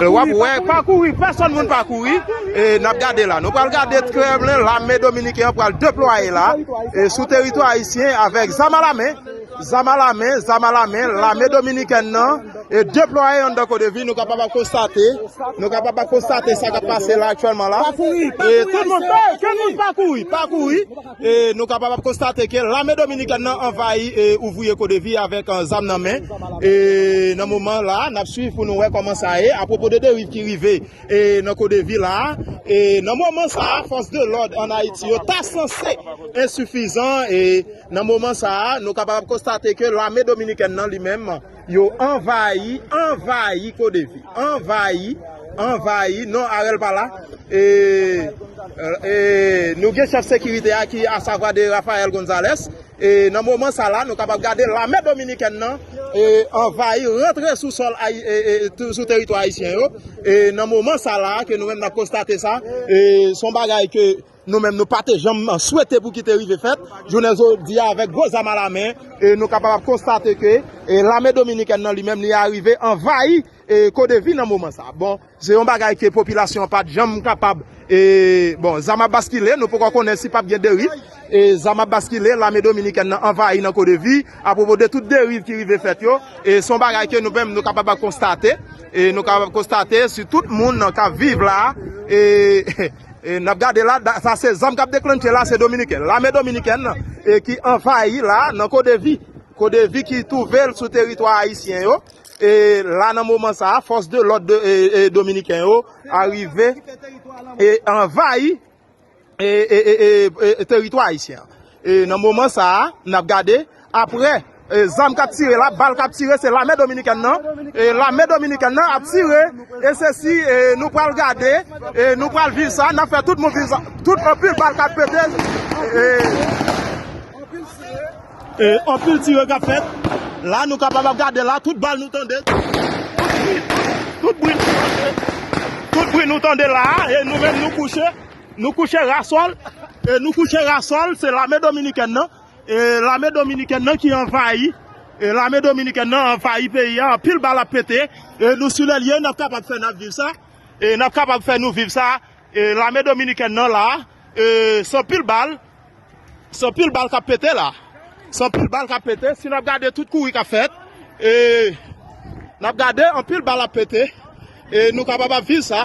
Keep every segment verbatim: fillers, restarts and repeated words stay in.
W ap wè, pa kouri, pèsonn moun pa kouri. E n ap gade la. Nou pral gade Kremlin, lame dominiken an pral deplwaye la. E sou teritwa ayisyen avèk zam alamen. Zam alamen, zam alamen, lame dominikèn nan e deplwaye anndan Kodevi, nou kapab ap konstate, nou kapab ap konstate sa k ap pase la aktyèlman la. E tout moun, ke moun pa kouri, pa kouri. E nou kapab ap konstate ke lame dominikèn nan anvayi e ouvriye Kodevi avèk, eh, zam nan men. E nan moman la, n ap swiv pou nou wè kòman sa ye apwopo de deriv ki rive e nan Kodevi la. E nan moman sa a, fòs de lòd ann Ayiti yo ta sanse ensifizan. E nan moman sa a, nou kapab konstate ke lame dominikèn nan li menm, yo anvayi, anvayi Kodevi. Anvayi, anvayi. Non, Arel pa la. E, e nou gen chèf sekirite a ki, asavwa de Rafael Gonzalez. E nan moman sa la, nou kapab gade lame dominikèn nan e anvayi, rantre sou sòl ayi-, e, e, tou-, sou teritwa ayisyen yo. E nan moman sa la, ke nou menm n ap konstate sa, e se yon bagay ke nou menm nou pa te janm swete pou ki te rive fèt. Jounen jodi a, avèk gwo zam alamen, e nou kapab ap konstate ke e lame dominikèn nan li menm li arive anvayi e Kodevi nan moman sa. Bon, se yon bagay ke popilasyon an pa t janm kapab, e bon, zam ap baskile, nou poko konnen si p ap gen deriv. E zam ap baskile, lame dominikèn nan anvayi nan Kodevi, apwopo de tout deriv ki rive fèt yo. E se yon bagay ke nou menm nou kapab ap konstate. E nou kapab ap konstate si tout moun k ap viv la. E, e n ap gade la, da- sa se zam k ap deklannche la, se dominiken. Lame dominikèn e ki anvayi la nan Kodevi. Kodevi ki twouve l sou teritwa ayisyen yo. E la nan moman sa a, fòs de lòd de, e, e, dominiken yo arive e anvayi e, e, e, e, e, teritwa ayisyen an. E nan moman sa a, n ap gade, apre, e, zam k ap tire la, bal k ap tire, se lame dominikèn nan. E lame dominikèn nan ap tire, e se si, e, nou pral gade, e nou pral viv sa, n ap fè tout moun viv sa. Tout anpil bal k ap pete, e, e anpil tire k ap fèt. La, nou kapab ap gade la, tout bal nou tande, tout bri, tout bri nou tande, tout bri nou tande la, e nou menm nou kouche, nou kouche rasòl, e nou kouche rasòl, se lame dominikèn nan, e lame dominikèn nan ki anvayi, e lame dominikèn nan anvayi peyi a, anpil bal ap pete, e nou sou lè l ye, n ap kapab fè n ap viv sa, e n ap kapab fè nou viv sa, e lame dominikèn nan la, e se anpil bal, se anpil bal k ap pete la. Se anpil bal k ap pete. Si n ap gade tout kouri k ap fèt, e n ap gade anpil bal ap pete. E nou kapab ap viv sa.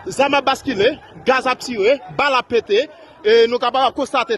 Zam ap baskile, gaz ap tire, bal ap pete. E nou kapab ap konstate